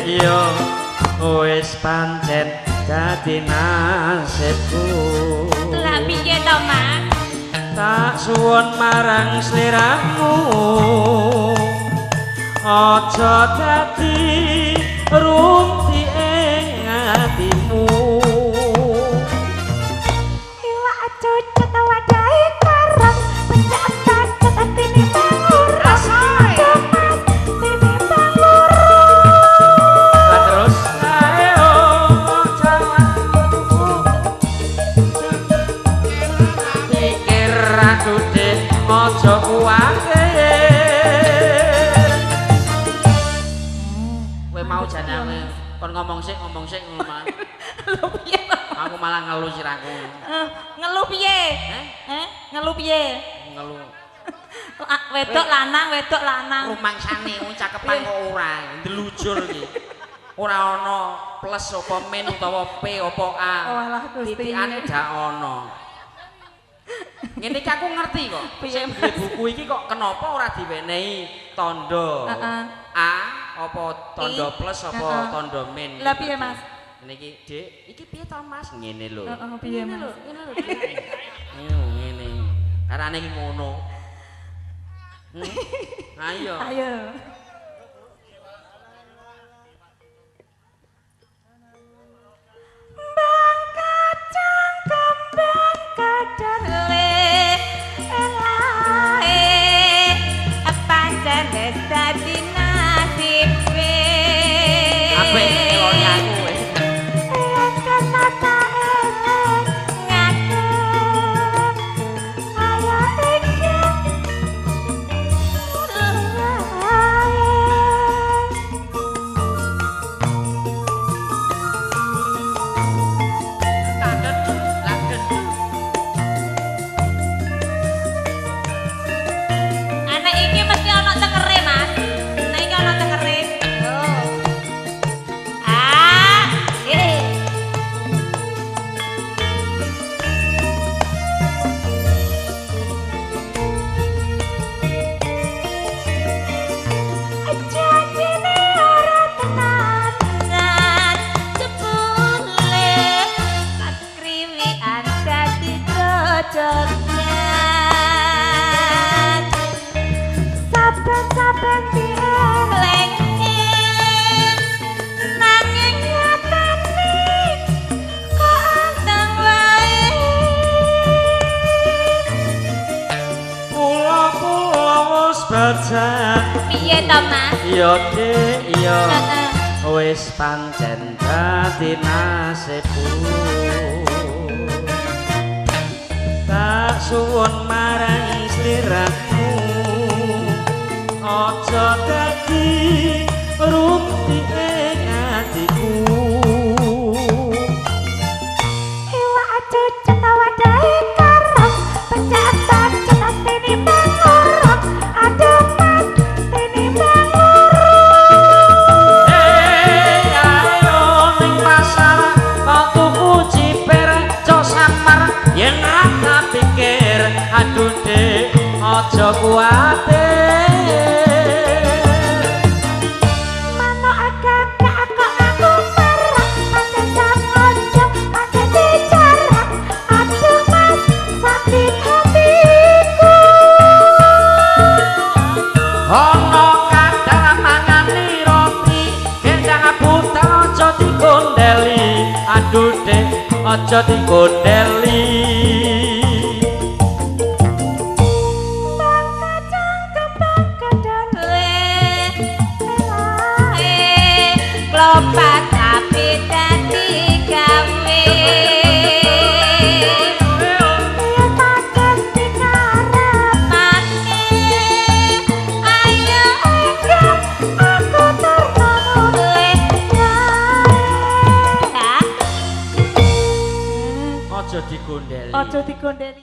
iya wis pancen dadi nasibku. Lah piye to, Mas? Tak suwun marang sliramu aja dadi runti ing atimu. Iwak cucut wadahe karang pecah pacet atine pangurang. Aduh Mas, tinimbang loro. Lah terus ayo jangan pikir aku dik aja kuwatir. Kowe mau jane kon ngomong sik ngono malah. Lho piye to? Aku malah ngeluh siraku. Ngeluh piye? Heh? Ngeluh piye? Ngeluh. Wedok lanang, wedok lanang. Rumangsane wong cakepan kok ora ndelujur iki. Ora ana plus apa min utawa P apa A. Oh alah Gusti. Titikane dak ana. Ngene iki aku ngerti kok. Piye, Sing duwe buku iki kok kenapa ora diwenehi tandha Heeh. A apa tandha I. plus apa Heeh. tandha min. Lah piye, Mas? Ngene iki, Dik, iki piye to, Mas? Ngene lho. Heeh, piye, Ngene Mas? lho, ngene lho, Dik. Ngene. Karane iki ngono. Ayo. Ayo. Bang kacang kembang kadale elae pancen wis dadi nasibe. Apik ngeloni aku wis. Landet, landet. Anak iki mesti ana tengere, Mas. Nek iki ana tengere. Oh. Ah, eh. Janjine ora tenanan, jebule kakriwikan dadi jojogan. Saben-saben dielingke, nanging nyatane kok anteng wae. Pula-pula wis bejat. Piye to, Mas? Iya, Dik, iya. Heeh. Wis pancen dadi nasibku. Tak suwun marang sliramu aja dadi runti ing atiku. Iwak cucut wadahe karang, pecah pacet atine pangorok. Aduh Mas, tinimbang loro. Eh, ayo ning pasar kok tuku ciper cok samar yen ora pikir aduh Dik aja kuwatir. Manuk kakak kok aku marah, pancen sengaja pancen dijarak. Aduh Mas, sakit hatiku. Ana kadar mangani roti gendang buta aja digondeli aduh Dik aja digondeli. Bang kacang kembang kedele elae klopak api dadi gawe. Piye pancen dikarepake, ayo enggak aku terno mulih wae. Aja digondeli. Aja digondeli.